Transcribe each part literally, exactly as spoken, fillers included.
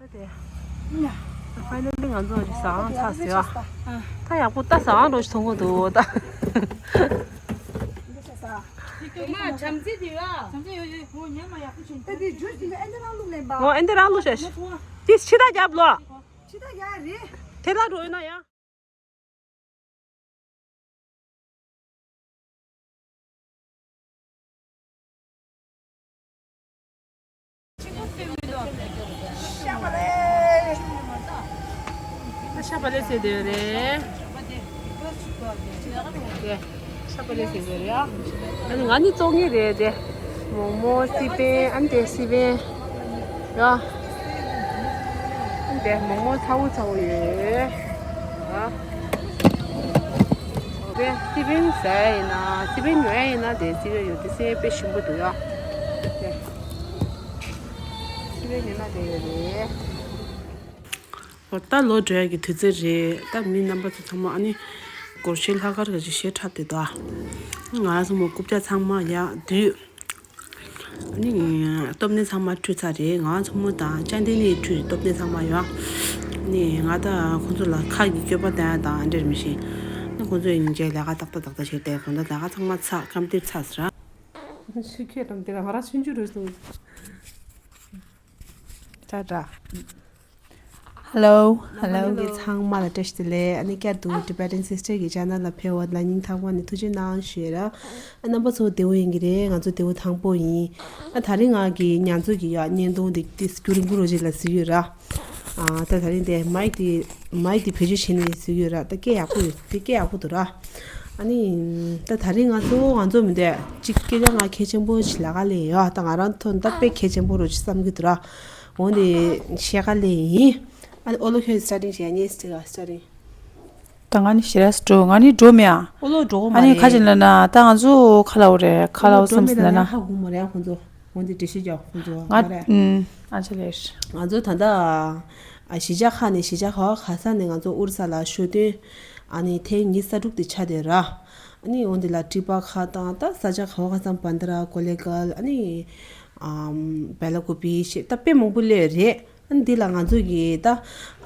དེ། ཕ་ནི་ང་ཚོ་ཟ་ཁང་ཚར་ཟེར་བ། ད་ཡག་པོ་ད་ཟ་ཁང་འགྲོ་ཞིག་མཐོང་གི་འདུག་ད། འོ་ཨེ་འདི་རང་ལོ་ཤ་ཤ། དེ་ཕྱི་ད་རྒྱབ་ལོ། ཕྱི་ད་རྒྱབ་རེད། དེ་ལ་འགྲོ་ཡོད་ན་ཡང་། ཤ་བ་ལེ་ཟེར་དེ་རེད། ཤ་བ་ལེ་ཟེར་དེ་རེད། ཨ་ནི་ང་ནི་བཙོང་མཁན་རེད་དེ། མོག་མོག་སི་པན། ཨ་ནི་དེ་སི་པན་ཡ། ཨ་ནི་དེ་མོག་མོག་ཚ་བོ་ཚ་བོ་ཡོད་ཨ། དེ་སི་པན་ཟ་ཡ་ཡིན་ན། སི་པན་ཉོ་ཡ་ཡིན་ན། དེ་སི་པན་ཡོད་དེ། སི་པན་དཔེ་ཞིམ་པོ་འདུག་ཡ། དེ་སི་པན་ཉོས་ན་དེ་ཡོད་རེད། འོ་ད་ལོ་འགྲོ་ཡ་གི་དུས་ཚོད་རེད། ད་མི་རྣམ་པ་ཚོ་ཚང་མ་ཨ་ནི་སྒོར་གཞས་ལྷག་དཀར་ག་ཅིག་གཞས་འཁྲབ་བསྡད་འདུག་ཨ། ང་ཚོ་མོ་རྐུབ་བཀྱག་ཚང་མ་ཡ་བསྡུས། ཨ་ནི་སྟོབས་ནི་ཚང་མ་བཀྲུས་ཚར་རེད། ང་ཚོ་མོ་དང་ཅན་ཏི་ནི་བཀྲུས། སྟོབས་ནི་ཚང་མ་ཡ། ཨ་ནི་ང་ད་ཁོང་ཚོ་ལ་ཁ་གི་སྐྱོད་པ་བསྟན་ཡ་དང་འདྲེར་མི་ཤེས། ཨ་ནི་ཁོང་ཚོ་ཡིན་རྗེས་ལས་ཀ་ཏག་ཏག་ཏག་ཏག་བྱས་ཏེ། གོང་ད་ལས་ཀ་ཚང་མ་ཚར། སྐམ་ཏིབ་ཚར་ཟེར། ཆུ་ཁྱོད་དང་དེ་ར་ང་རང་ཆུང་ཆུང་རེད་སོང་། ཏྲ་ཏྲ། Hello, hello. རྣམ་པ་ཚང་མ་ལ་བཀྲ་ཤིས་བདེ་ལེགས། ཨ་ནི་བསྐྱར་དུ་Tibetan Sister གི་channel ལ་ཕེབས་པ་ལ་སྙིང་ཐག་པ་ནས་ཐུགས་རྗེ་གནང་ཞུ་ཡ་ར། ཨ་རྣམ་པ་ཚོ་བདེ་པོ་ཡིན་གྱི་རེད། ང་ཚོ་བདེ་པོ་ཐང་པོ་ཡིན། ཨ་དེ་རིང་ང་གི་ཉ་ཚོ་གི་ཡ་བརྙན་ཐུང་འདི་ཏིས་རྒྱུན་རིང་པོ་རོ་ཅིག་ལ་གཟིགས་ཡོད་ར། ཨ་ད་དེ་རིང་དེ་མའིག་དེ་མའིག་དེ་བེད་སྤྱོད་བྱས་ནས་གཟིགས་ཡོད་ར། ད་སྐད་ཡག་པོ་ཡོད། དེ་སྐད་ཡག་པོ་འདུག་ར། ཨ་ནི་ད་དེ་རིང་ང་ཚོ་ང་ཚོ་མི་འདོད་ཅིག་སྐད་ཆ་ང་གལ་ཆེན་པོ་ཞིག་ལབ་ག་ལེ་ཡོད། ད་ང་རང་ཐོན་ད་དཔེ་གལ་ཆེན་པོ་རོ་ཅིག་བསམ་གྱི་འདུག་ར། འོན་ཏེ་བཤད་ག་ལེ་ཡིན། ཨ་ནི་ཨོ་ལོ་ཁྱོད་starting བྱས། ངས་starting། ད་ང་ནི་ཞེ་ར་སི་འགྲོ། ང་ནི་འགྲོ་མེད་ཨ། ཨོ་ལོ་འགྲོ་གོ་མ་ཨ་ནི་རེད། ཁ་ཅིག་ལ་ན་ད་ང་ཚོ་ཁ་ལ་འོ་རེད། ཁ་ལ་འོ་སམ་སི་ན་ན། ཧ་གོ་མ་རེད་ཁོང་ཚོ། འོན་ཏེ་འགྲེལ་བཤད་རྒྱག་ཁོང་ཚོ་ང་ང་རེད། ཨུམ་ཨ་ཅེ་ལེར། ང་ཚོ་ད་ལྟ་ཨ་གཞིས་ཆགས་ཁག་ནས་གཞིས་ཆགས་ག་བ་ག་ས་ནས་ང་ཚོ་ཨོ་རི་ས་ལ་ཤོད་དོན་ཨ་ནི་ཐེངས་ཉི་ཤུ་རྩ་དྲུག་དེ་ཆགས་བསྡད་ར། ཨ་ནི་འོན་ཏེ་ལ་ཀྲི་པ་ཁ་དང་ད་ས་ཆ་ག་བ་ག་ས་བན་དྷ་ར་ཀོ་ལེ་གལ། ཨ་ནི་ཨམ་བེ་ལ་ཀུ་པི་ཞེས་ད་དཔེ་མང་པོ་སླེབས་རེད། ཨ་ནི་འདི་ལ་ང་ཚོ་གིས་ད་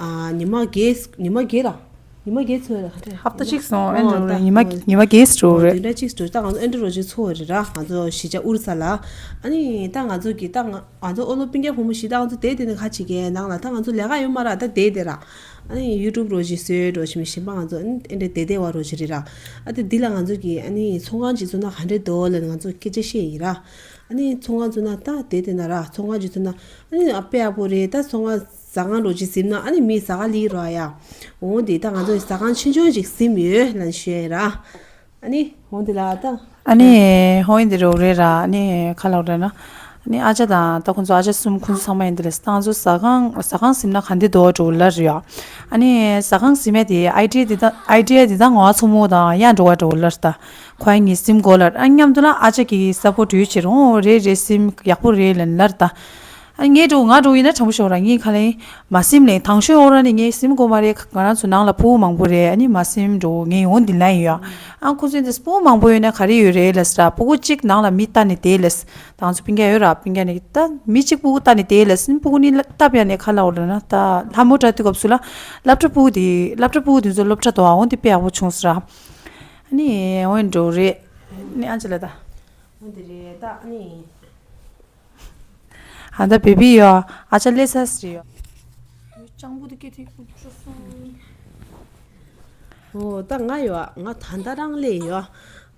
ཨ་ཉི་མ་བརྒྱད་ཉི་མ་བརྒྱད་ར། ཉི་མ་བརྒྱད་ཚོ་རེད། ཧབ་ཏ་གཅིག་སོང་། ཨོ་ཨེ་འགྲོ་རེད། ད་ཉི་མ་ཨོ་ཉི་མ་བརྒྱད་འགྲོ་ཨོ་རེད། དེ་འདྲ་གཅིག་འགྲོ། ད་ང་ཚོ་ཨེ་འདྲ་རོ་གཅིག་ཚོ་རེད་ར། ང་ཚོ་གཞིས་ཆགས་ཨོ་རི་ས་ལ། ཨ་ནི་ད་ང་ཚོ་གིས་ད་ང་ང་ཚོ་ཨོ་ལོ་སྤུན་ཀྱག་བུ་མོ་བཞི་ད་ང་ཚོ་བསྡད་དེ་ནི་ཁ་ཅིག་གི་ནང་ལ་ད་ང་ཚོ་ལས་ཀ་ཡོད་མ་ར། ད་བསྡད་དེ་ར། ཨ་ནི་ཡུ་ཊུབ་རོ་གཅིག་བཟོས་འགྲོ་ཞིག་མི་ཞིམ་པ་ང་ཚོ་ཨ་ནི་ཨེ་འདྲ་བསྡད་བསྡད་བ་རོ་གཅིག་རེད་ར། ཨ་ད་འདི་ལ་ང་ཚོ་གིས་ཨ་ནི་ཚོང་ཁང་གཅིག་བཙུགས་ན་ག་འདྲ་འདུག་ལབ་ནས་ང་ཚོ་སྐད་ཆ་བཤད་ཡིན་ར། ཨ་ནི་ཚོང་ཁང་བཙུགས་ན་ད་བསྡད་དེ་ན་ར། ཚོང་ཁང་གཅིག་བཙུགས་ན་ཨ་ནི་ཨ་དཔེ་ཡག་པོ་རེད། ད་ཚོང་ཁང་ཟ་ཁང་རོ་གཅིག་ཟིན་ན་ཨ་ནི་མི་ཟ་ག་ལི་ར་ཡ། འོ་འདི་ད་ང་ཚོ་ཟ་ཁང་ཆུང་ཆུང་ཅིག་ཟིན་ཡོད་ལབ་ཞུ་ཡ་ར། ཨ་ནི་འོ་འདི་ལ་ད། ཨ་ནི་ཧོ་ཡིན་འདི་རོགས་རེད་ར། ཨ་ནི་ཁ་ལག་རེད་ན། ཨ་ནི་ཨ་ཅག་དང་ད་ཁོང་ཚོ་ཨ་ཅག་གསུམ་ཁོང་ཚོ་ཚང་མ་ཡིན་འདི་ལ། ད་ང་ཚོ་ཟ་ཁང་ཟ་ཁང་ཟིན་ན་ག་འདི་འདུག་འགྲོ་ལ་རེད་ཡ། ཨ་ནི་ཟ་ཁང་ཟིན་མེད་དེ་ཨའི་ཌི་ཡ་འདི་ད་ཨའི་ཌི་ཡ་འདི་ད་ང་ཚོ་མོ་དང་ཡང་འགྲོ་བ་འགྲོ་ལ་རེད་ད། ཁོ་ཡ་ངས་སིམ་གོ་ལ། ཨ་མཉམ་དུ་ལ་ཨ་ཅག་གིས་སཔོར་ཊི་ཡོད་ཕྱིར། འོ་རེད་རེད། སིམ་ཡག་པོ་རེད་ལབ་ལར་ད། ཨ་ངས་འགྲོ་ང་འགྲོ་ཡིན་ན་དྲང་པོ་ཤོད་ར། ངས་ཁ་ལེ་མ་སིམ་ལེ། དང་ཤོས་འོ་ར་ནི་ངས་སིམ་གོ་མ་རེད། ང་རང་ཚོ་ནང་ལ་ཕྲུ་གུ་མང་པོ་རེད། ཨ་ནི་མ་སིམ་འགྲོ། ངས་འོ་འདི་ལ་ཡིན་ཡ། ཨ་ཁོ་ཚོས་འདི་ཕྲུ་གུ་མང་པོ་ཡོད་ན་ག་རེ་ཡོད་རེད་ལབ་ཟེར་ར། ཕྲུ་གུ་གཅིག་ནང་ལ་མི་ལྟ་ནི་དེ་ལས། ད་ང་ཚོ་སྤུན་ཀྱག་ཡོད་ར། སྤུན་ཀྱག་ནི་ད་མི་གཅིག་ཕྲུ་གུ་ལྟ་ནི་དེ་ལས། ཕྲུ་གུ་ནི་ལྟ་བྱ་ནི་ཁ་ལ་འོ་ར་ན་ད་ལྷ་མོ་དྲ་དུས་སྐབས་སུ་ལ་སློབ་གྲྭ་ཕྲུ་གུ་དེ་སློབ་གྲྭ་ཕྲུ་གུ་དེ་ཚོ་སློབ་གྲྭ་དོ་ཨ་འོ་འདི་དཔེ་ཡག་པོ་བྱུང་ཟེར་ར། ཨ་ནི་འོ་འདྲ་རེད། ནི་ཨ་ཅེ་ལ་ད། འོ་འདི་རེད་ད། ཨ་ནི། ཨ་ད་བེ་བི་ཡོ། ཨ་ཅག་ལེ་སས་རེ་ཡོ། སྤྱང་པོ་དེ་སྐད་ཐིག་ཁུག་ཆུ་སོང་། འོ་ད་ང་ཡོ། ང་ད་ལྟ་རང་ལས་ཡོ།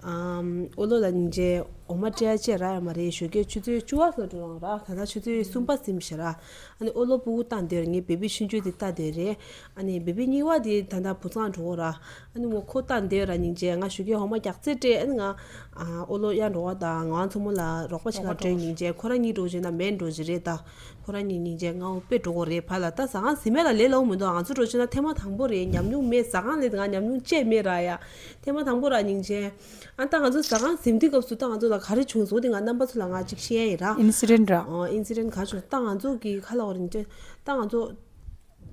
ཨམ་ཨོ་ལོ་ལ་ཉིན་རྗེས་འོ་མ་སྤྲད་ཅེས་ར་ཡོད་མ་རེད། ཞོགས་ཀས་ཆུ་ཚོད་བཅུ་པ་ལ་འགྲོ་རང་ར། ད་ལྟ་ཆུ་ཚོད་གསུམ་པ་ཟིན་ཤག་ར། ཨ་ནི་ཨོ་ལོ་སྤུ་གུ་བཏང་སྡོད་རེད། ངའི་བེ་བི་ཆུང་ཆུང་དེ་བལྟ་སྡོད་རེད། ཨ་ནི་བེ་བི་གཉིས་པ་དེ་ད་ལྟ་བུ་ཚང་འགྲོ་གོ་ར། ཨ་ནི་ངོ་ཁོ་ལྟ་འདོད་ར་སྙིང་རྗེ། ང་ཞོགས་ཀས་འོ་མ་རྒྱག་རྩེ་སྤྲད། ཨ་ནི་ང་ཨ་ཨོ་ལོ་ཡར་འགྲོ་བ་དང་ང་མཚོ་མོ་ལ་རོགས་པ་ཞིག་ལ་སྤྲད། སྙིང་རྗེ་ཁོ་རང་གཉིས་འགྲོ་བྱས་ན་མེད་འགྲོ་བྱས་རེད་ད། ཁོ་རང་གཉིས་སྙིང་རྗེ་ང་འོ་དཔེ་འགྲོ་གོ་རེད་ཕ་ལ། ད་ཟ་ཁང་ཟིན་མེད་ལ་ལས་སླ་པོ་མི་འདུག་ང་ཚོ་འགྲོ་བྱས་ན་ཐེངས་མ་དང་པོ་རེད། ཉམས་མྱོང་མེད། ཟ་ཁང་ལས་ང་ཉམས་མྱོང་ཅི་མེད་ར་ཡ། ཐེངས་མ་དང་པོ་ར་སྙིང་རྗེ། ཨ་ད་ང་ཚོ་ཟ་ཁང་ཟིན་དུས་སྐབས་སུ་ད་ང་ཚོ་ལ་ག་རེ་བྱུང་སོང་དེ་ང་རྣམ་པ་ཚོ་ལ་ང་གཅིག་བཤད་ཡ་ཡིན་ར། ཨིན་སི་ཌེན་ཊི་ར། ཨོ་ཨིན་སི་ཌེན་ཊི་ག་བྱུང་ད་ང་ཚོ་གི་ཁ་ལ་འོ་ར་སྙིང་རྗེ། ད་ང་ཚོ།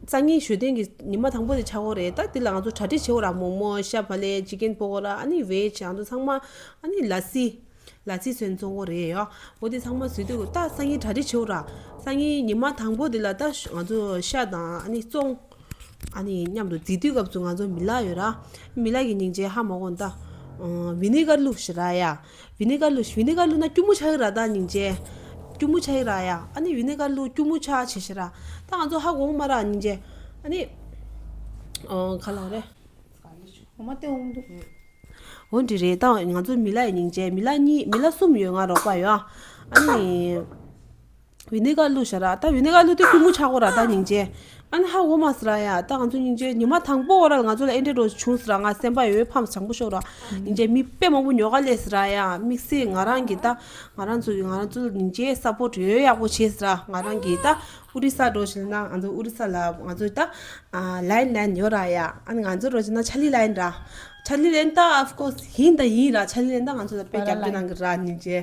སང་ཉིན་ཞོགས་ཐུན་གྱི་ཉི་མ་དང་པོ་དེ་ཆགས་ཀྱི་རེད། ད་དེ་ལ་ང་ཚོ་གྲ་སྒྲིག་བྱེད་དགོས་ར། མོག་མོག་ཤ་བག་ལེབ་ཅི་ཀེན་པོ་ཀོ་ར། ཨ་ནི་བེཇ་ང་ཚོ་ཚང་མ། ཨ་ནི་ལ་སི། ལ་རྩི་སོན་བཙོང་གོ་རེད་ཡོ། འོ་དེ་ཚང་མ་བཟོས་དུས་ད་སང་ཉིན་གྲ་སྒྲིག་བྱེད་ར། སང་ཉིན་ཉི་མ་དང་པོ་དེ་ལ་ད་ང་ཚོ་ཤ་དང་ཨ་ནི་བཙོང་། ཨ་ནི་མཉམ་དུ་རྩི་དུས་སྐབས་སུ་ང་ཚོ་མི་ལ་ཡོད་ར། མི་ལ་གི་སྙིང་རྗེ་ཧ་མ་གོ་ད། ཝི་ནི་གར་བླུགས་ཤི་ར་ཡ། ཝི་ནི་གར་བླུགས་ཤི་ཝི་ནི་གར་བླུགས་ན་སྐྱུར་མོ་ཆགས་ཀྱི་ར་ད་སྙིང་རྗེ། སྐྱུར་མོ་ཆགས་ཀྱི་ར་ཡ། ཨ་ནི་ཝི་ནི་གར་བླུགས་སྐྱུར་མོ་ཆགས་བྱེད་ཤི་ར། ད་ང་ཚོ་ཧ་གོ་མ་ར་སྙིང་རྗེ། ཨ་ནི། ཨོ་ག་ལ་རེད། འོ་འདི་རེད་ད་ང་ཚོ་མི་ལ་ཡི་སྙིང་རྗེ། མི་ལ་གཉིས་མི་ལ་གསུམ་ཡོད་ང་རོགས་པ་ཡོད། ཨ་ནི། ཝི་ནི་གར་བླུགས་ཤ་ར་ད་ཝི་ནི་གར་བླུགས་དུས་སྐྱུར་མོ་ཆགས་གོ་ར་ད་སྙིང་རྗེ། ཨ་ནི་ཧ་གོ་མ་སི་ར་ཡ་ད་ང་ཚོ་སྙིང་རྗེ་ཉི་མ་དང་པོ་ར་ང་ཚོ་ལ་ཨེ་འདྲ་རོ་བྱུང་སི་ར་ང་སེམས་པ་ཡོད་ཕམ་བྱང་པོ་ཤོག་ར། སྙིང་རྗེ་མི་དཔེ་མང་པོ་ཉོ་ག་ལས་སི་ར་ཡ་དམིགས་བསལ་ང་རང་གི་ད་ང་རང་ཚོ་གི་ང་རང་ཚོ་སྙིང་རྗེ་སབ་པོར་ཊི་ཡོད་ཡག་པོ་བྱས་སི་ར་ང་རང་གི་ད་ཨོ་རི་ས་འགྲོ་བཞིན་ན་ང་ཚོ་ཨོ་རི་ས་ལ་ང་ཚོ་ད་ལ་ཡིན་ལ་ཡིན་ཡོད་ར་ཡ། ཨ་ནི་ང་ཚོ་འགྲོ་བཞིན་ན་ཆ་ལི་ལ་ཡིན་ར། ཆ་ལི་ལ་ཡིན་ད་ཨོཕ་ཀོ་སི་ཡིན་ད་ཡིན་ར་ཆ་ལི་ལ་ཡིན་ད་ང་ཚོ་ལ་དཔེ་རྒྱབ་སྐྱོར་གནང་གི་ར་སྙིང་རྗེ།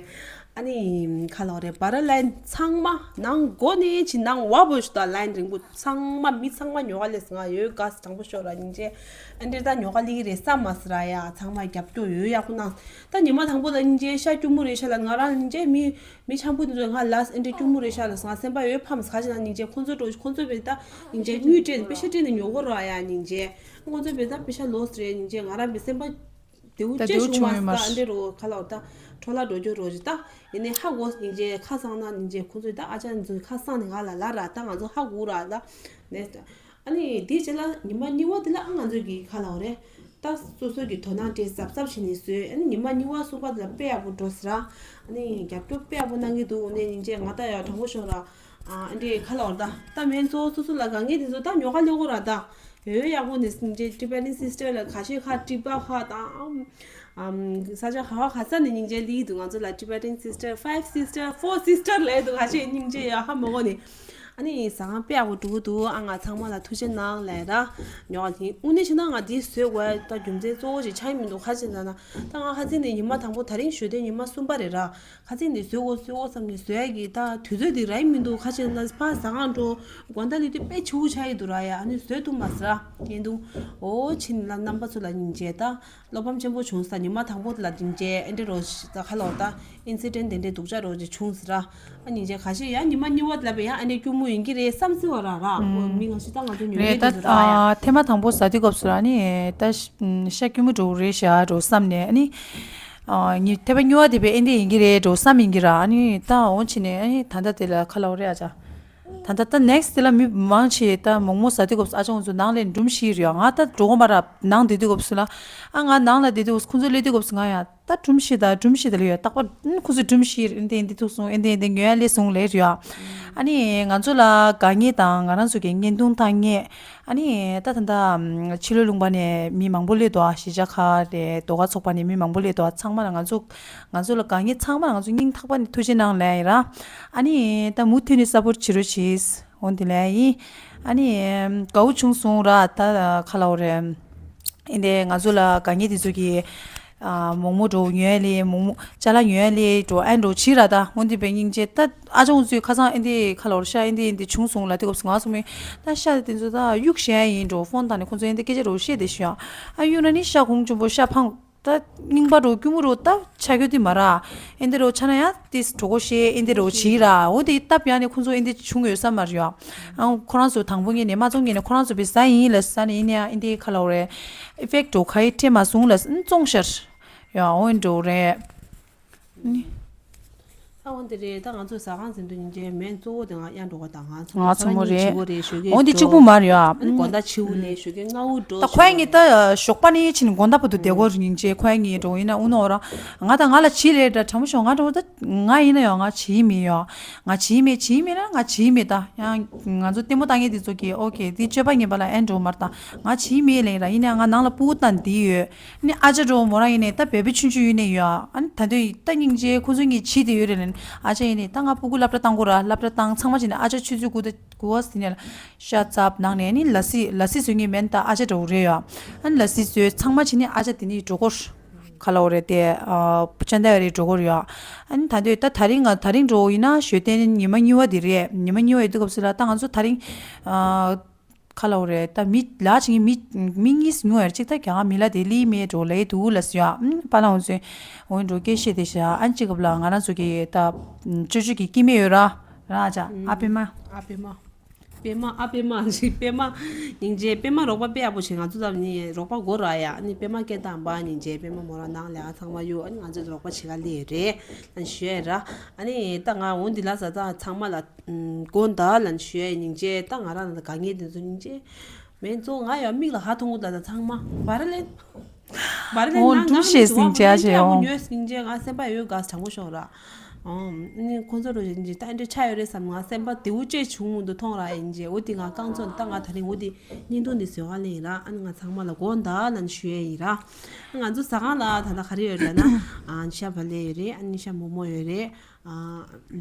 ཨ་ནི་ཁ་ལོ་རེ་བ་ར་ལ་ཡིན་ཚང་མ་ནང་སྒོ་ནས་ཅི་ནང་བ་བོ་ཞུ་ད་ལ་ཡིན་རིང་པོ་ཚང་མ་མི་ཚང་མ་ཉོ་ག་ལས་ང་ཡོད་ག་སི་དྲང་པོ་ཤོར་ར་སྙིང་རྗེ། ཨ་འདྲེ་ད་ཉོ་ག་ལི་གི་རེད་བསམ་མ་སི་ར་ཡ། ཚང་མ་རྒྱབ་སྐྱོར་ཡོད་ཡག་པོ་གནང་། ད་ཉི་མ་དང་པོ་ལ་སྙིང་རྗེ་ཤ་སྐྱུར་མོ་རེད་ཤ་ལ་ང་རང་སྙིང་རྗེ་མི་མི་འཆམ་པོ་འདི་ཚོ་ང་ལ་ཨེ་འདྲ་སྐྱུར་མོ་རེད་ཤ་ལ་ང་སེམས་པ་ཡོད་ཕམ་ཁ་ཅིག་ན་སྙིང་རྗེ་ཁོང་ཚོ་འགྲོ་ཁོང་ཚོ་བས་ད་སྙིང་རྗེ་དངུལ་སྤྲད་ནས་པེ་ཤ་སྤྲད་ནས་ཉོ་གོ་རོགས་ཡ་སྙིང་རྗེ། ཁོང་ཚོ་བས་ད་པེ་ཤ་ལོས་རེད་སྙིང་རྗེ་ང་རང་བས་སེམས་པ་དེའུ་ད་ཅེ་དེའུ་ཞུ་ཆུང་མ་ཡོད་མ་ད་ཨེ་རེད། འདྲ་རོ་ཁ་ལ་ད་འཕྲོ་ལ་འགྲོ་རྒྱུ་རོ་ཞིག་ད་ཡིན་ནས་ཧ་གོ་སྙིང་རྗེ་ཁ་སང་ན་སྙིང་རྗེ་ཁོང་ཚོས་ད་ཨ་ཅག་ཚོའི་ཁ་སང་ནས་ང་ལ་ལ་ར་ད་ང་ཚོ་ཧ་གོ་ར་ད་ནས། ཨ་ནི་དེའི་རྗེས་ལ་ཉི་མ་གཉིས་པ་དེ་ལ་ཨ་ང་ཚོའི་གི་ཁ་ལ་འོ་རེད། ད་སོ་སོ་གི་དོ་སྣང་སྤྲད་གཟབ་གཟབ་བྱས་ནས་བཟོས། ཨ་ནི་ཉི་མ་གཉིས་པ་གསུམ་པ་དེ་ལ་དཔེ་ཡག་པོ་འགྲོ་ཟེར་ར། ཨ་ནི་རྒྱབ་སྐྱོར་དཔེ་ཡག་པོ་གནང་གི་འདུག་ནས་སྙིང་རྗེ་ང་ད་ཡག་དྲང་པོ་ཤོར་ར། ཨ་འདྲེ་ཁ་ལ་འོ་ར་ད་ད་མེན་ཚོ་སོ་སོ་ལ་དཀའ་ངལ་དེ་ཚོ་ད་ཉོ་ཁ་ལེ་གོ་ར་ད་ཡོད་ཡག་པོ་ནས་སྙིང་རྗེ་ཊི་བེ་ཊན་སི་སི་ཊར་ལ་ཁ་ཤས་ཁ་ཊི་པ་ཁ་དང་། ཨམ། ས་ཆ་ག་བ་ག་ས་ནས་སྙིང་རྗེ་ལི་འདུག་ང་ཚོ་ལ་Tibetan sister, five sister, four sister ལས་འདུག་ཁ་ཤས་སྙིང་རྗེ་ཡ་ཧ་མ་གོ་ནི། ཨ་ནི་ཟ་ཁང་དཔེ་ཡག་པོ་འགྲོ་གི་འདུག་ཨ་ང་ཚང་མ་ལ་ཐུགས་རྗེ་གནང་ལས་ར། ཉོ་བ་དེ་དངོས་གནས་བྱས་ན་ང་འདི་བཟོས་དགོས་ད་རྒྱུ་མཚན་གཙོ་བོ་ཞིག་ཆགས་ཀྱི་མི་འདུག་ཁ་ཅིག་ན་ན་ད་ང་ཁ་སང་ནས་ཉི་མ་དང་པོ་ད་རིང་ཞོ་སྟོན་ཉི་མ་གསུམ་པ་རེད་ར། ཁ་སང་ནས་བཟོས་དགོས་བཟོས་དགོས་བསམ་ནས་བཟོ་ཡ་གི་ད་དུས་ཚོད་དེ་རག་གི་མི་འདུག་ཁ་ཅིག་ན་ཕ་ཟ་ཁང་འགྲོ་དགོང་དག་ལས་དུས་དཔེ་ཆེ་བོ་ཆགས་ཀྱི་འདུག་ར་ཡ། ཨ་ནི་བཟོས་ཐུབ་མ་སོང་ར་ཡིན་འདུག་འོ་ཕྱིན་ལ་རྣམ་པ་ཚོ་ལ་སྙིང་རྗེ་ད། བློ་ཕམ་ཆེན་པོ་བྱུང་ས་ཉི་མ་དང་པོ་དེ་ལ་སྙིང་རྗེ་ཨེ་འདྲ་རོ་ཞིག་ད་ཁ་ལོ་ད་ཨིན་སི་ཌེན་ཊི་དེ་འདྲའི་སྡུག་ཅག་རོ་ཅིག་བྱུང་ཟེར་ར། ཨ་སྙིང་རྗེ་ཁ་ཤས་ཡང་ཉི་མ་གཉིས་པ་དེ་ལ་བས་ཡང་ཨེ་འདྲའི་སྐྱུར་མོ་ཡིན་གྱི་རེད་བསམ་སྲིད་བ་ར་ར། ཨོ་མི་ང་ཞིག་ད་ང་ཚོ་ཉོ་རེད་གི་ད་འདུག་ར་ཡ། ཐེངས་མ་དང་པོ་ཟ་དུས་སྐབས་སུ་ར་ནི་ད་ཤ་སྐྱུར་མོ་འགྲོ་གི་རེད་ཤག་འགྲོ་བསམ་ནས་ཨ་ནི། ཉི་ཐེངས་མ་གཉིས་པ་དེ་བས་ཨེ་འདྲ་ཡིན་གྱི་རེད་འགྲོ་བསམ་ཡིན་གྱི་ར། ཨ་ནི་ད་འོང་ཕྱིན་ནས་ཨ་ནི་ད་ལྟ་དེ་ལ་ཁ་ལོ་རེད་ཨ་ཅག་ད་ལྟ་ད་ནེག་སི་ཊི་དེ་ལ་མི་མང་ཆེ་ད་མོག་མོག་ཟ་དུས་སྐབས་སུ་ཨ་ཅག་ཚོ་ནང་ལས་འབྲུམ་ཤི་རེད། ང་ད་འགྲོ་གོ་མ་ར་ནང་བསྡད་དུས་སྐབས་སུ་ལ་ཨ་ང་ནང་ལ་བསྡད་དུས་སྐབས་སུ་ཁོང་ཚོ་སླེབས་དུས་སྐབས་སུ་ང་ཡང་ད་འབྲུམ་ཤི་ད་འབྲུམ་ཤི་ད་ལ་ཡོད་རྟག་པར་ཁོང་ཚོ་འབྲུམ་ཤི་ཨེ་འདི་ཨེ་འདི་ཐུག་སོང་ཨེ་འདི་ཨེ་འདི་ཉོ་ཡ་སླེབས་སོང་ལབ་རེད། ཨ་ནི་ང་ཚོ་ལ་དཀའ་ངལ་དང་ང་རང་ཚོ་གི་བརྙན་ཐུང་བཏང་མཁན་ཨ་ནི་ད་ད་ད་ཕྱི་ལོ་ལུང་པ་ནས་མི་མང་པོ་སླེབས་འདུག་ཨ་གཞིས་ཆགས་ཁག་རེད་ཟློས་གར་ཚོགས་པ་ནས་མི་མང་པོ་སླེབས་འདུག་ཨ་ཚང་མ་ལ་ང་ཚོ་ང་ཚོ་ལ་དཀའ་ངལ་ཚང་མ་ང་ཚོ་སྙིང་ཐག་པ་ནས་ཐུགས་རྗེ་གནང་ལབ་ཡིན་ར། ཨ་ནི་ད་མུ་མཐུད་ནས་སབ་པོར་ཊི་བྱེད་རོགས་གྱིས། འོ་དེ་ལབ་ཡིན། ཨ་ནི་དགའ་བོ་བྱུང་སོང་ར་ད་ཁ་ལ་འོ་རེད། ཨེ་འདི་ང་ཚོ་ལ་དཀའ་ངལ་དེ་ཚོ་གི་ཨ་མོག་མོག་འགྲོ་ཉོ་ཡ་ལས་མོག་མོག་ཅ་ལག་ཉོ་ཡ་ལས་འགྲོ་ཨ་འགྲོ་བྱེད་ར་ད། འོ་དེ་བས་སྙིང་རྗེ་ད་ཨ་ཅག་ཚོས་ཁ་སང་ཨེ་འདི་ཁ་ལ་འོ་རེད་ཤག་ཨེ་འདི་ཨེ་འདི་བྱུང་སོང་ལབ་དུས་སྐབས་སུ་ང་སོང་མི་ད་ཤ་དེ་ཚོ་ད་གཡུག་བཞག་ཡ་ཡིན་འགྲོ་ཕོན་བཏང་ནས་ཁོང་ཚོ་ཨེ་འདི་སྐད་ཆ་རོ་བཤད་དེ་ཤི་ཡ། ཨ་གཡུག་ན་ནི་ཤ་གོང་ཆུང་པོ་ཤ་འཕངས། ད་རྙིང་པ་རོ་སྐྱུར་མོ་རོ་ད་ཆ་རྒྱུ་དེ་མ་ར། ཨེ་འདི་རོ་ཆ་ན་ཡང་དེ་གྲོད་ཁོག་བཤལ་ཨེ་འདི་རོ་བྱིས་ར། འོ་དེ་སྟབས་ཡག་ནས་ཁོང་ཚོ་ཨེ་འདི་བྱུང་ཡོད་ས་མ་རེད་ཡ། ཨང་ཁོ་རང་ཚོ་དང་པོ་ངས་ནས་མ་བཙོང་ངས་ནས་ཁོ་རང་ཚོ་བི་ཟ་ཡིན་ལ་ཟ་ནས་ཡིན་ཡ་ཨེ་འདི་ཁ་ལ་འོ་རེད། ཨི་ཕེག་འགྲོ་ཁ་ཡི་སྤྲད་མ་སོང་ལ་བཙོང་ཤར། ཡ་འོ་འགྲོ་རེད། ཨ་འོ་འདི་རེད་ད་ང་ཚོ་ཟ་ཁང་ཟིན་དུས་ཉིན་རྗེས་མེན་གཙོ་བོ་དེ་ང་གཡང་འགྲོ་ག་དང་ང་ཚོ་ང་ཚོ་མོ་རེད། འོ་འདི་གཅིག་པུ་མ་རེད་ཨ། ཨ་ནི་དགོང་དག་ཕྱི་པོ་ནས་ཞོགས་ཀས་སྔ་པོ་འགྲོ་ད་ཁོ་ཡ་ངས་ད་ཞོགས་པ་ནས་ཕྱིན་དགོང་དག་བར་དུ་བསྡད་དགོས་ཉིན་རྗེས་ཁོ་ཡ་ངས་འགྲོ་ཡིན་ན་ཨུ་ནོ་ར་ང་དང་ང་ལ་བྱིས་ལས་འདྲ་དྲང་མོ་ཤོག་ང་འགྲོ་ད་ང་ཡིན་ན་ཡང་ང་བྱིས་མེད་ཡོ། ང་བྱིས་མེད་བྱིས་མེད་ན་ང་བྱིས་མེད་ད་ཡང་ང་ཚོ་ལྟད་མོ་ལྟ་མཁན་དེ་ཚོ་གིས་ཨོ་ཁེ་དེ་སྤྱོད་པ་ངན་པ་ལ་ཨེ་འགྲོ་མར་ད་ང་བྱིས་མེད་ལས་ར་ཡིན་ན་ང་ནང་ལ་སྤུ་གུ་དང་འདི་ཡོད། ནི་ཨ་ཅག་འགྲོ་མོ་རང་ཡིན་ནས་ད་བེ་བི་ཆུང་ཆུང་ཡིན་ནས་ཡོད། ཨ་ནི་ད་དུང་ད་སྙིང་རྗེ་ཁོ་ཚོ་གཉིས་བྱིས་དེ་ཡོད་རེད་ལན། ཨ་ཅག་ཡིན་ནས་ད་ང་སྤུ་གུ་སློབ་གྲྭ་བཏང་དགོས་ར་སློབ་གྲྭ་བཏང་ཚང་མ་བྱས་ནས་ཨ་ཅག་ཆུ་ཚོད་དགུ་དང་དགུ་བ་ཟིན་ནས་ལ་ཤ་ཚབ་ནང་ནས་ནི་ལ་སི་ལ་སི་བཟོས་ངེས་མེད་ད་ཨ་ཅག་འགྲོ་རེད་ཡོད། ཨ་ནི་ལ་སི་བཟོས་ཚང་མ་བྱས་ནས་ཨ་ཅག་དེ་ནས་འགྲོ་དགོས། ག་ལ་འོ་རེད་དེ་ཨ་ཅན་ད་ཡ་རེད་འགྲོ་དགོས་རེད་ཡོད། ཨ་ནི་ད་དུང་ད་ད་རིང་ང་ད་རིང་འགྲོ་ཡིན་ན་ཞོ་སྟོན་ཉི་མ་གཉིས་པ་དེ་རེད་ཉི་མ་གཉིས་པ་ཡོད་དུས་སྐབས་སུ་ལ་ད་ང་ཚོ་ད་རིང་ཨ། ཁ་ལོ་རེད། ད་མི་ལ་ཅིག་མི་མི་གཉིས་ཉོ་ཡར་ཅིག་ད་གྱ་མི་ལ་དེ་ལི་མེ་འགྲོ་ལེ་དུ་ལ་སུ་ཡ་པ་ལ་འོང་ཚུན་འོང་འགྲོ་སྐད་བཤད་དེ་ཤ་ཨན་ཅིག་གབ་ལ་ང་རང་ཚོ་གི་ད་ཅོ་ཅོ་གི་སྐྱེ་མེ་ཡོད་ར་ར་ཅ་ཨ་པེ་མ། ཨ་པེ་མ། པེ་མ་ཨ་པེ་མ་ཞིག་པེ་མ། སྙིང་རྗེ། པེ་མ་རོགས་པ་དཔེ་ཡག་པོ་བྱེད། ང་ཚོ་ཚབ་ནི་རོགས་པ་དགོས་ར་ཡ། ནི་པེ་མ་སྐད་བཏང་པ་སྙིང་རྗེ། པེ་མ་མོ་རང་ནང་ལས་ཚང་མ་ཡོད། ཨ་ནི་ང་ཚོ་རོགས་པ་བྱེད་ག་ལས་རེད་ལན་ཞུ་ཡ་ར། ཨ་ནི་ད་ང་འོང་འདི་ལ་ཟ་ད་ཚང་མ་ལ་དགོངས་དག་ལན་ཞུ་ཡ་སྙིང་རྗེ། ད་ང་རང་ལ་དགའ་ངེས་དེ་ཚོ་སྙིང་རྗེ། མེན་ཚོ་ང་ཡང་མིག་ལ་ཧ་ཐོང་གོ་ད་ད་ཚང་མ་བར་ལེན། བར་ལེན་ཨོ་ནང་འགྲུབ་ང་ཤེས་མི་ཟིན་བྱ་ཞེས་ཨོ། ཉོས་སྙིང་རྗེ། ང་སེམས་པ་ཡོད་དགའ་དྲང་པོ་ཤོག་ར། ཨོ། ནི་ཁོང་ཚོ་རུ་ཡིན་གྱི་ད་འདྲ་ཆ་ཡོད་རེད་བསམ། ང་སེམས་པ་དེའུ་ཅེ་བྱུང་མུ་འདུ་མཐོང་ར་ཡིན་གྱི་འོ་དེ་ང་རྐང་ཚོ་ད་ང་ད་རིང་འོ་དེ་བརྙན་ཐུང་འདི་བཟོས་ག་ལེན་ཡིན་ར། ཨ་ནི་ང་ཚང་མ་ལ་དགོངས་དག་ལན་ཞུ་ཡ་ཡིན་ར། ང་ཚོ་ཟ་ཁང་ལ་ད་ལྟ་ག་རེ་ཡོད་རེད་ན། ཨ་ཤ་བ་ལེ་ཡོད་རེད། ཨ་ནི་ཤ་མོག་མོག་ཡོད་རེད། ཨ་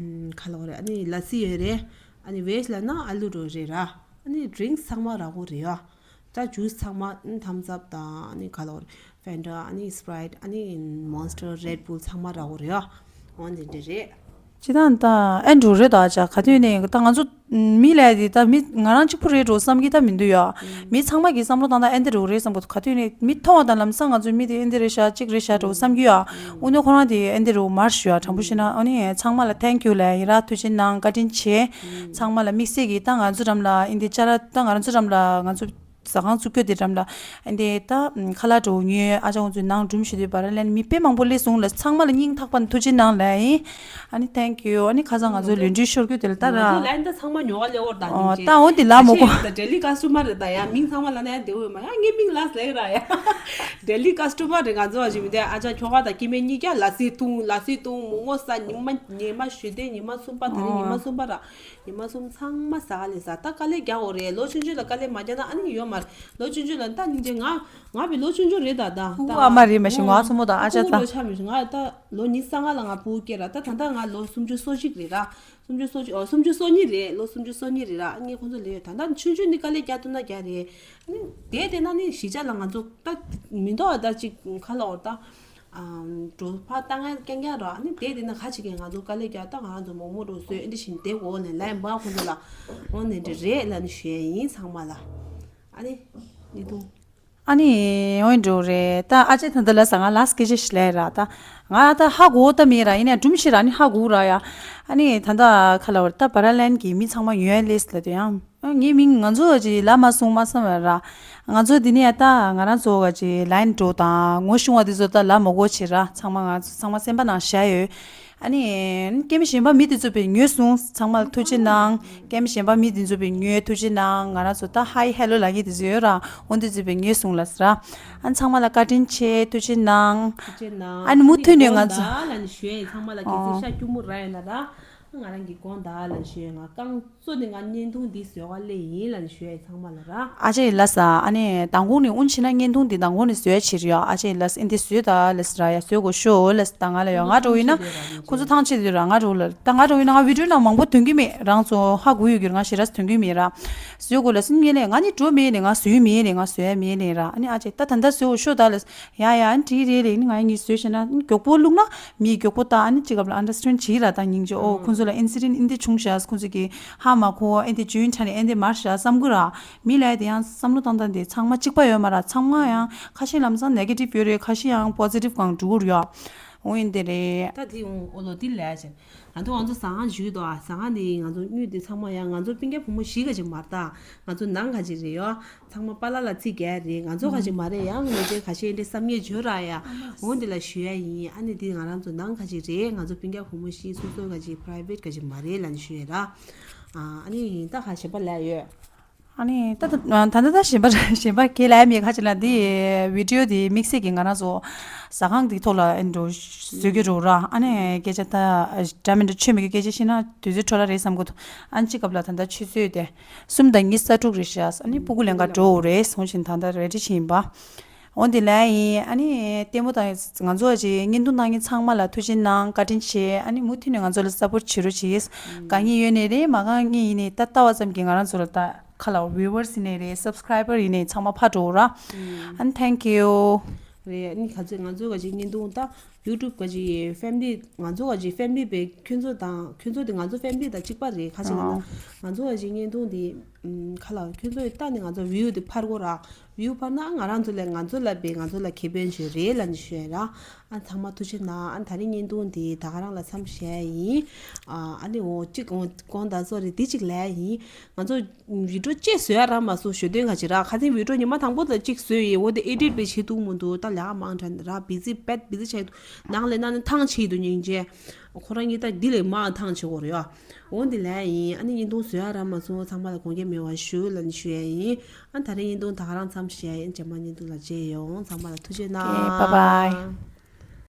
ཁ་ལོག་རེད། ཨ་ནི་ལ་སི་ཡོད་རེད། ཨ་ནི་བེ་ཇི་ལ་ན་ཨ་ལུ་རོ་རེད་ར། ཨ་ནི་ཌི་རིང་སི་ཚང་མ་རག་གོ་རེད་ཡ། ད་ཇུས་ཚང་མ་ཨ་ནི་ཐམ་སི་ཨབ་དང་ཨ་ནི་ག་ལོར་ཕེན་ཌ་ཨ་ནི་སི་པ་རའིཊ་ཨ་ནི་མོན་སི་ཊར་རེཌ་བུལ་ཚང་མ་རག་གོ་རེད་ཡ། འོ་འདི་འདྲ་རེད། ཅི་ད་ད་ཨེ་འགྲོ་རེད་ད་ཅག་ག་དུས་ནས་ད་ང་ཚོ་མི་ལས་དེ་ད་མི་ང་རང་གཅིག་པུ་རེད་འགྲོ་བསམ་གྱི་ད་མི་འདུག་ཡ། མི་ཚང་མ་གི་བསམ་བློ་བཏང་ད་ཨེ་འདི་རུ་རེད་བསམ་གི་འདུག་ག་དུས་ནས་མི་མཐོང་བ་དང་ལམ་སང་ང་ཚོ་མི་དེ་ཨེ་འདི་རེད་ཤག་གཅིག་རེད་ཤག་འགྲོ་བསམ་གྱི་ཡ། ཨུ་ནུ་ཁོ་རང་དེ་ཨེ་འདི་རུ་མར་ཞུ་ཡ་དྲང་པོ་བཤད་ན་ཨ་ནི་ཚང་མ་ལ་ཐེང་ཀིའུ་ལབ་ཡིན་ར། ཐུགས་རྗེ་གནང་བཀའ་དྲིན་ཆེ། ཚང་མ་ལ་དམིགས་བསལ་གྱིས་ད་ང་ཚོ་འགྲམ་ལ་ཨིན་དི་ཅ་ལག་ད་ང་རང་ཚོ་འགྲམ་ལ་ང་ཚོ་ཟ་ཁང་བཙུགས་རྒྱུ་དེ་འགྲམ་ལ་ཨིན་དི་ད་ཁ་ལག་འགྲོ་ཉོས་ཨ་ཅག་ང་ཚོའི་ནང་སྒྲུང་ཞུ་དུས་བར་ལན་མི་དཔེ་མང་པོ་སླེབས་སོང་ལ། ཚང་མ་ལ་སྙིང་ཐག་པ་ནས་ཐུགས་རྗེ་གནང་ལབ་ཡིན། ཨ་ནི་ཐེང་ཀིའུ། ཨ་ནི་ཁ་སང་ང་ཚོ་ལོན་ཇུའི་ཤོར་རྒྱུ་དེ་ལ་ད་ར། ང་ཚོ་ལན་ད་ཚང་མ་ཉོ་ག་སླེབས་འོར་ད་ཨོ་སྙིང་རྗེ། ད་འོ་འདི་ལ་མོ་གོ་ད་ཌེ་ལི་ཀ་སི་ཊོ་མར་རེད་ད་ཡ། མིང་ཚང་མ་ལ་ནས་དེ་འོས་མ་ཡ་ངའི་མིང་ལ་ཟེར་ར་ཡ། ཌེ་ལི་ཀ་སི་ཊོ་མར་རེད་ང་ཚོ་བ་ཞིག་མི་དེ་ཨ་ཅག་ཁྱོ་ག་དང་སྐྱེ་དམན་གཉིས་ཀ་ལ་སི་བཏུང་ལ་སི་བཏུང་མོག་མོག་ཟ་ཉི་མ་ཉི་མ་ཞུ་དེ་ཉི་མ་གསུམ་པ་ད་རེས་ཉི་མ་གསུམ་པ་ར། ཉི་མ་གསུམ་ཚང་མ་ཟ་ག་ལས་ཟ། ད་དཀའ་ལས་རྒྱག་འོ་རེད། ལོ་ཆུང་ཆུང་ལ་དཀའ་ལས་མ་རྒྱག་ན་ཨ་ནི་ཡོད་མ་རེད། ལོ་ཆུང་ཆུང་ལ་ད་སྙིང་རྗེ་ང་ང་བའི་ལོ་ཆུང་ཆུང་རེད་ད་ད། ཕྲུ་གུ་ཨ་མ་རེད་མ་གཞི་ང་ཚོ་མོ་ད་ཨ་ཅག་ད། ལོ་ཆ་མི་ང་ད་ལོ་ཉི་ཤུ་རྩ་ལྔ་ལ་ང་ཕྲུ་གུ་སྐྱེས་ར། ད་ད་ལྟ་ང་ལོ་སུམ་ཅུ་སོ་གཅིག་རེད་ར། སུམ་ཅུ་སོ་གཅིག་ཨོ་སུམ་ཅུ་སོ་གཉིས་རེད། ལོ་སུམ་ཅུ་སོ་གཉིས་རེད་ར། ངས་ཁོང་ཚོ་ལས་ཡོད་ད་ད་ཆུང་ཆུང་ནི་དཀའ་ལས་རྒྱག་ཐུབ་ན་རྒྱག་རེད། ཨ་ནི་དེ་དེ་ན་ནི་གཞིས་ཆགས་ལ་ང་ཚོ་ད་མི་འདུག་ཨ་ད་ཅིག་ཁ་ལ་འོར་ད། འགྲོ་ཕ་ལྟ་ང་རྐྱང་རྐྱང་ར། ཨ་ནི་དེ་དེ་ན་ཁ་ཅིག་གིས་ང་ཚོ་དཀའ་ལས་རྒྱག་ད་ང་རང་ཚོ་མོག་མོག་འགྲོ་སོས་ཨེ་འདྲ་བཞིན་དེ་འོག་ནས་ལན་འབའ་ཁོང་ཚོ་ལ་འོ་ནས་འདྲ་རེད་ལ་ནི་ཞུ་ཡ་ཡིན་ཚང་མ་ལ། ཨ་ནི་ནི་ཐུང་། ཨ་ནི་འོན་འགྲོ་རེད་ད། ཨ་ཅེ་ད་འདི་ལ་ས་ང་ལ་སྐད་ཆ་ཞིག་ལས་ར་ད། ང་ད་ཧ་གོ་ད་མེད་ར། ཡིན་ནའི་སྒྲུང་ཞིག་ར་ནི་ཧ་གོ་ར་ཡ། ཨ་ནི་ད་ད་ཁ་ལ་བར་ད་བ་ར་ལན་གྱི་མི་ཚང་མ་ཡོད་ལེས་ལ་དེ་ཡང་། ངའི་མིང་ང་ཚོ་ག་ཅིག་ལབ་མ་སོང་མ་བསམ་པ་ར། ང་ཚོ་འདི་ནས་ད་ང་རང་ཚོ་ག་ཅིག་ལ་ཡིན་འགྲོ་དང་ངོ་ཤུང་བ་དེ་ཚོ་ད་ལབ་མ་དགོས་བྱེད་ར། ཚང་མ་ང་ཚོ་ཚང་མ་སེམས་པ་ནང་བཞག་ཡོད། ཨ་ནི་སྐྱེ་མི་གཞན་པ་མི་དེ་ཚོ་བས་ཉོས་སོང་། ཚང་མ་ལ་ཐུགས་རྗེ་གནང་། སྐྱེ་མི་གཞན་པ་མི་དེ་ཚོ་བས་ཉོས་ཐུགས་རྗེ་གནང་། ང་རང་ཚོ་ད་ཧའི་ཧེ་ལོ་ལབ་མཁན་དེ་ཚོ་ཡོད་ར། འོ་དེ་ཚོ་བས་ཉོས་སོང་ལབ་ཟེར་ར། ཨ་ནི་ཚང་མ་ལ་བཀའ་དྲིན་ཆེ་ཐུགས་རྗེ་གནང་། ཐུགས་རྗེ་གནང་། ཨ་ནི་མུ་མཐུད་ནས་ང་ཚོ་ད་ལ་ནི་ཞུ་ཡ་ཡིན། ཚང་མ་ལ་གལ་སྲིད་ཤ་སྐྱུར་མོ་རག་ཡོད་ན་ར། ང་རང་གི་དགོངས་དག་ལ་ཞུ་ཡ་ང་རྐང་གཙོ་ནི་ང་བརྙན་ཐུང་འདི་བཟོ་ག་སླེབས་ཡིན་ལ་ནི་ཞུ་ཡ་ཡིན་ཚང་མ་ལ་ར། ཨ་ཅེ་ལ་ས་ཨ་ནི་མདང་དགོང་ནས་ཨུན་ཆི་ན་བརྙན་ཐུང་འདི་མདང་དགོང་ནས་བཟོས་ཕྱིར་ཡོད། ཨ་ཅེ་ལ་ས་ཨིན་དེ་བཟོས་ད་ལ་ས་ར་ཡ་བཟོས་གོ་ཤོ་ལ་ས་ད་ང་ལ་ཡོད། ང་འགྲོ་ཡིན་ན་ཁོ་ཚོ་ཐང་ཆད་དུས་ར་ང་འགྲོ་ལ་ད་ང་འགྲོ་ཡིན་ན་ང་བི་ཌིའོ་ནང་མང་པོ་ཐོན་གི་མེད། རང་ཚོ་ཧ་གོ་ཡོད་གི་ང་ཞེ་ར་ཐོན་གི་མེད་ར། བཟོས་གོ་ལ་ས་ངས་ལས་ང་ནི་འགྲོ་མེད་ལས་ང་བཟོས་མེད་ལས་ང་བཟོས་མེད་ལས་ར། ཨ་ནི་ཨ་ཅེ་ད་ད་ད་བཟོས་གོ་ཤོ་ད་ལ་ས། ཡ་ཡ་ཨ་ནི་འགྲིག་རེད་ལས། ཨ་ནི་ང་ཡ་ངས་བཟོས་བྱས་ན་ཨ་ནི་མགྱོགས་པོ་བླུགས་ན་མིས་མགྱོགས་པོ་ལྟ། ཨ་ནི་གཅིག་གབ་ལ་ཨན་ཌར་སི་ཊེན་ཌ་བྱེད་ར། ད་སྙིང་རྗེ་ཨོ་ཁོང་ཚོ་ལ་ཨིན་སི་ཌེན་ཊ་ཨིན་དེ་བྱུང་ཤག་ཁོང་ཚོ་གིས་ཧ་མ་གོ་ཨིན་དེ་ཇུན་ཁྲ་ནས་ཨིན་དེ་མར་ཤག་བསམ་གི་ར། མི་ལ་དེ་ཡང་བསམ་བློ་བཏང་སྟངས་དེ་ཚང་མ་གཅིག་པ་ཡོད་མ་ར། ཚང་མ་ཡང་ཁ་ཤས་ལམ་སང་ནེ་གེ་ཊིབ་ཡོད་རེད། ཁ་ཤས་ཡང་པོ་ཟི་ཊིབ་གང་འགྲོ་གི་རེད་ཡ། འོ་ཡིན་དེ་རེད། ད་དེ་འོ་ཨོ་ལོ་དེ་ལས་ཅན། ང་ཚོ་ང་ཚོ་ཟ་ཁང་བཞུགས་འདུག་ཨ། ཟ་ཁང་འདི་ང་ཚོ་དངུལ་འདི་ཚང་མ་ཡང་ང་ཚོ་སྤུན་ཀྱག་བུ་མོ་བཞི་ག་ཅིག་མ་རེད་ད། ང་ཚོ་ནང་ག་ཅིག་རེད་ཡོ། ཚང་མ་པཱ་ལགས་ལ་རྩིས་རྒྱག་རེད། ང་ཚོ་ག་ཅིག་མ་རེད། ཡང་ལོ་ཚད་ཁ་ཤས་འདི་བསམ་ངེས་བརྗོད་ར་ཡ། འོ་འདི་ལ་ཞུ་ཡ་ཡིན། ཨ་ནི་འདི་ང་རང་ཚོ་ནང་ག་ཅིག་རེད། ང་ཚོ་སྤུན་ཀྱག་བུ་མོ་བཞི་སོ་སོ་ག་ཅིག་པ་རའི་ཝེཊ་ག་ཅིག་མ་རེད་ལབ་ནས་ཞུ་ཡ་ར། ཨ་ནི་ད་ག་གཞན་པ་ལ་ཡོད། ཨ་ནི་ད་ད་ད་ད་གཞན་པ་གཞན་པ་ག་ལ་མེད། ཁ་ཅིག་ལ་འདི་བི་ཌིའོ་འདི་དམིགས་བསལ་གྱི་ང་རང་ཚོ་ཟ་ཁང་འདི་ཐོག་ལ་ཨེ་འགྲོ་བཟོས་ཀྱི་འགྲོ་ར། ཨ་ནི་སྐད་ཆ་ད་འདྲ་མི་འདྲ་ཆོས་མེད་ཀྱི་སྐད་ཆ་བཤད་ན་དུས་ཚོད་འཕྲོ་བརླག་རེད་བསམ་གི་འདུག་ཨ་ནི་གཅིག་སྐབས་ལ་ད་ད་ཆུ་ཚོད་དེ་གསུམ་དང་ཉི་ཤུ་རྩ་དྲུག་རེད་ཤག་ཨ་ནི་སྤུ་གུ་ལེན་ག་འགྲོ་འོ་རེད་སོང་ཞིང་ད་ད་རེ་ཌི་བྱེད་ཡིན་པ། འོ་འདི་ལ་ཡིན། ཨ་ནི་ལྟད་མོ་དང་ང་ཚོ་ཅིག་བརྙན་ཐུང་བཏང་མཁན་ཚང་མ་ལ་ཐུགས་རྗེ་གནང་བཀའ་དྲིན་ཆེ། ཨ་ནི་མུ་མཐུད་ནས་ང་ཚོ་ལ་སབ་པོར་བྱེད་རོགས་བྱེད། དགའ་ངེས་ཡོད་ནས་རེད། མ་དགའ་ངེས་ཡིན་ནས་ད་ལྟ་བ་ཙམ་གྱིས་ང་རང་ཚོ་ལ་ད་ཁ་ལ་ཝིའུ་ཝར་སི་ཡིན་ནས་རེད། སབ་སི་ཀ་རའི་བར་ཡིན་ནས་ཚང་མ་ཕར་འགྲོ་ར། ཨ་ནི་ཐེང་ཀིའུ། རེད། ཨ་ནི་ག་ཚོད་ང་ཚོ་ག་ཅིག་བརྙན་ཐུང་ད་ ཡུ་ཊུབ་ག་ཅིག་ཕེ་མི་ལི་ང་ཚོ་ག་ཅིག་ཕེ་མི་ལི་པའི་ཁྱོད་ཚོ་དང་ཁྱོད་ཚོ་དེ་ང་ཚོ་ཕེ་མི་ལི་དང་གཅིག་པ་རེད། ཁ་ཅིག་ལ་ན་ང་ཚོ་ག་ཅིག་བརྙན་ཐུང་དེ་ཁ་ལ་ཁྱོད་ཚོ་ལྟ་ནས་ང་ཚོ་བིའུ་དེ་འཕར་གོ་ར། བིའུ་འཕར་ན་ང་རང་ཚོ་ལ་ང་ཚོ་ལ་པའི་ང་ཚོ་ལ་ཁེ་ཕན་ཞིག་རེད་ལ་ནི་ཞུ་ཡ་ར། ཨ་ཚང་མ་ཐུགས་རྗེ་གནང་། ཨ་ད་རིང་བརྙན་ཐུང་དེ་ད་ག་རང་ལ་མཚམས་བཞག་ཡིན། ཨ་ཨ་ནི་འོ་གཅིག་འོ་དགོང་དག་སོ་རེད་དེ་གཅིག་ལས་ཡིན། ང་ཚོ་བི་ཌིའོ་གཅིག་བཟོ་ཡ་རག་མ་སོང་། ཞོ་སྟོན་ག་ཅིག་རག་ཁ་སང་བི་ཌིའོ་ཉི་མ་དང་པོ་དང་གཅིག་བཟོས་ཡིན། འོ་དེ་ཨེ་ཌིཊ་པའི་བྱེད་ཐུབ་མི་འདུག་ད་ལས་ཀ་མང་དྲགས་རག་བི་ཟི་བེད་བི་ཟི་ཆགས་འདུག་ནང་ལས་ནང་ནས་ཐང་ཆད་འདུག་སྙིང་རྗེ། ཁོ་རང་གཉིས་ད་འདི་ལས་མང་ཐང་ཆད་གོ་རེད་ཡ། འོ་འདི་ལས་ཡིན། ཨ་ནི་བརྙན་ཐུང་བཟོ་ཡ་རག་མ་སོང་། ཚང་མ་ལ་དགོངས་འགལ་མེད་པ་ཞུ་ལ་ནི་ཞུ་ཡ་ཡིན། ཨ་ད་རེས་བརྙན་ཐུང་ད་ག་རང་མཚམས་བཞག་ཡིན། རྗེས་མ་བརྙན་ཐུང་ལ་མཇལ་ཡོང་། ཚང་མ་ལ་ཐུགས་རྗེ་གནང་། Okay, bye bye.